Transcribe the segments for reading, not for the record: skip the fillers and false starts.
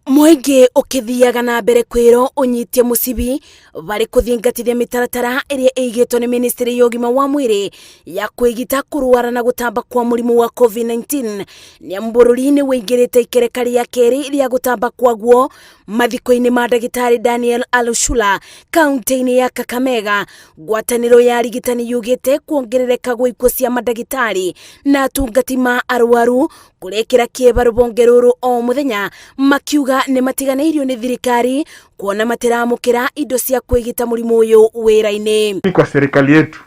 Mũingĩ ũkĩthiaga na mbere kwĩrwo ũnyitie mũcibi barĩ kũthingatithia mĩtaratara ĩrĩa ĩigĩtwo nĩ ministry ya ũgima wa mwĩrĩ ya kwĩgita kũrwara na gũtamba kwa mũrimũ wa COVID-19. Nĩamu bũrũri nĩ wĩingĩrĩte ikereka rĩa kerĩ rĩa gũtamba kwaguo mathiko-inĩ ma ndagĩtarĩ Daniel Alushula kaunti-inĩ ya Kakamega. Ngwatanĩro ya arigitani yugĩte kuongerereka gwa ikuũ cia mandagĩtarĩ na atungati ma arwaru kũrekĩra kĩeba rũhonge rũrũ o mũthenya, makiuga nĩ matiganĩirio nĩ thirikari kuona matiramũkĩra indo cia kwĩgita mũrimũ ũyũ wĩra-inĩ. Kwa serikali yetu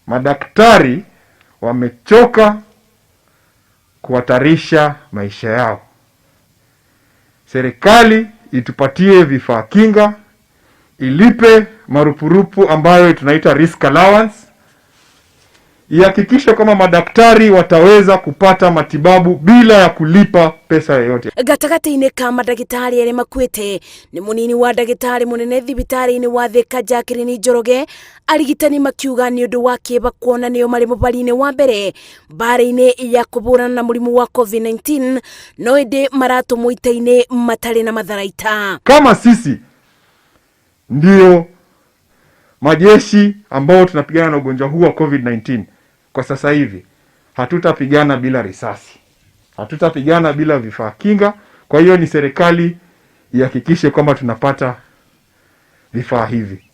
madaktari wamechoka kuhatarisha maisha yao. Serikali itupatie vifaa kinga, ilipe marupurupu ambayo tunaita risk allowance, ihakikishe kwamba madaktari wataweza kupata matibabu bila ya kulipa pesa yoyote. Gatagatĩ-inĩ ka mandagĩtarĩ arĩa makuĩte nĩ mũnini wa ndagĩtarĩ mũnene thibitarĩ-inĩ wa Thika Jacqueline Njoroge, arigitani makiuga nĩ ũndũ wa kĩeba kuona nĩo marĩ mũbari-inĩ wa mbere mbara-inĩ ya kũhũrana na mũrimũ wa COVID-19, no ĩndĩ maratũmwo ita-inĩ matarĩ na matharaita. Kama sisi ndio majeshi ambao tunapigana na ugonjwa huu wa COVID-19 kwa sasa hivi, hatutapigana bila risasi, hatutapigana bila vifaa kinga. Kwa hiyo ni serikali ihakikishe kwamba tunapata vifaa hivi.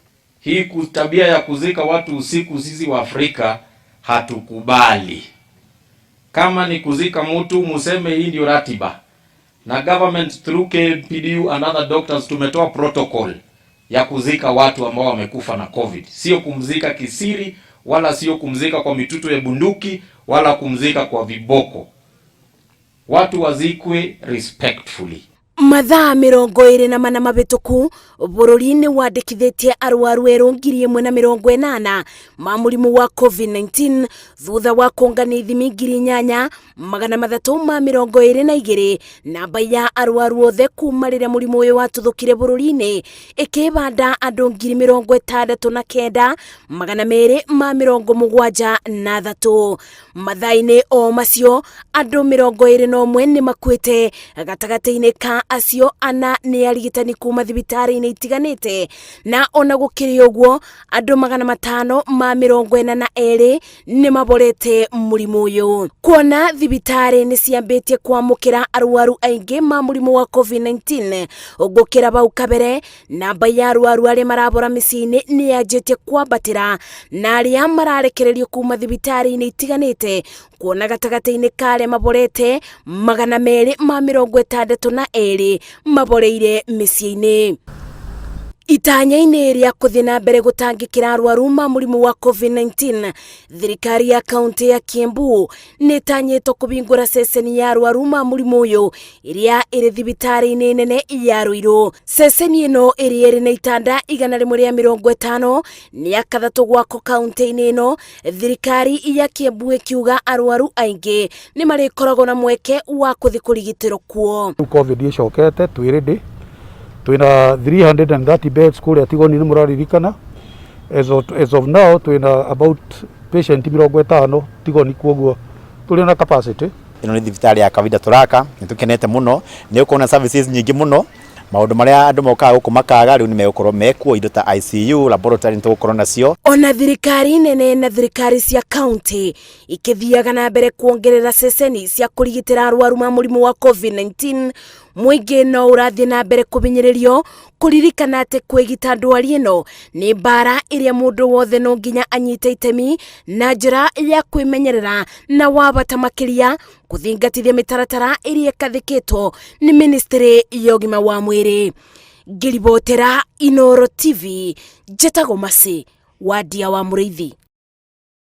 Hii tabia ya kuzika watu usiku, sisi wa Afrika hatukubali. Kama ni kuzika mtu, museme hii ndio ratiba. Na government through KMPDU and other doctors tumetoa protocol ya kuzika watu ambao wamekufa na COVID. Sio kumzika kisiri, wala sio kumzika kwa mitutu ya bunduki, wala kumzika kwa viboko. Watu wazikwe respectfully. Mathaa 24 mabĩtũku, bũrũri nĩ wandĩkithĩtie arwaru erũ 1,080 ma mũrimũ wa COVID-19 thutha wa kũngania ithimi 8,322. Namba ya arwaru othe kuma rĩrĩa mũrimũ ũyũ watuthũkire bũrũri-inĩ ĩkĩbanda andũ 69,273. Mathaa-inĩ o macio, andũ 21 nĩ makuĩte. Gatagatĩ-inĩ ka acio, ana nĩ arigitani kuma thibitarĩ-inĩ itiganĩte. Na ona gũkĩrĩ ũguo, andũ 542 nĩ maborete mũrimũ ũyũ. Kuona thibitarĩ nĩ ciambĩtie kwamũkĩra arwaru aingĩ ma mũrimũ wa COVID-19 gũkĩra bau kabere, namba ya arwaru arĩa marabora mĩciĩ-inĩ nĩ yanjĩtie kwambatĩra na arĩa mararekererio kuma thibitarĩ-inĩ itiganĩte, kuona gatagatĩ-inĩ ka arĩa maborete, 262 maboreire mĩciĩ-inĩ. Itanya-inĩ rĩa kũthiĩ na mbere gũtangĩkĩra arwaru ma mũrimũ wa COVID-19, thirikari ya kaunti ya Kiambu nĩ ĩtanyĩtwo kũhingũra ceceni ya arwaru ma mũrimũ ũyũ ĩrĩa ĩrĩ thibitarĩ-inĩ nene ya Ruiru. Ceceni ĩno ĩrĩa ĩrĩ na itanda 150 nĩ ya kathatũ gwakwo kaunti-inĩ ĩno, thirikari ya Kiambu ĩkiuga arwaru aingĩ nĩ marĩkoragwo na mweke wa kũthiĩ kũrigitĩrwo kuo. Rĩu COVID ĩcokete, twĩ ready, twĩna 330 beds kũrĩa Tigoni, nĩ mũraririkana. As of now twĩna about patient 50 Tigoni, kuoguo tũrĩ na capacity. Ĩno nĩ thibitarĩ ya kawaida tũraka, nĩ tũkenete mũno, nĩ ũkuona services nyingĩ mũno. Maũndũ marĩa andũ mokaga gũkũ makaga, rĩu nĩ megũkorwo mekuo, indo ta ICU, laboratory nĩ tũgũkorwo nacio. Ona thirikari nene na thirikari cia kaunti ikĩthiaga na mbere kuongerera ceceni cia kũrigitĩra arwaru ma mũrimũ wa COVID-19, mũingĩ no ũrathiĩ na mbere kũhinyĩrĩrio kũririkana atĩ kwĩgita ndwari ĩno nĩ mbara ĩrĩa mũndũ wothe no nginya anyite itemi na njĩra ya kwĩmenyerera, na wa bata makĩria kũthingatithia mĩtaratara ĩrĩa ĩkathĩkĩtwo nĩ ministry ya ũgima wa mwĩrĩ. Ngĩribotera Inoro TV, njĩtagwo Masi Wadia wa Mũrĩithi.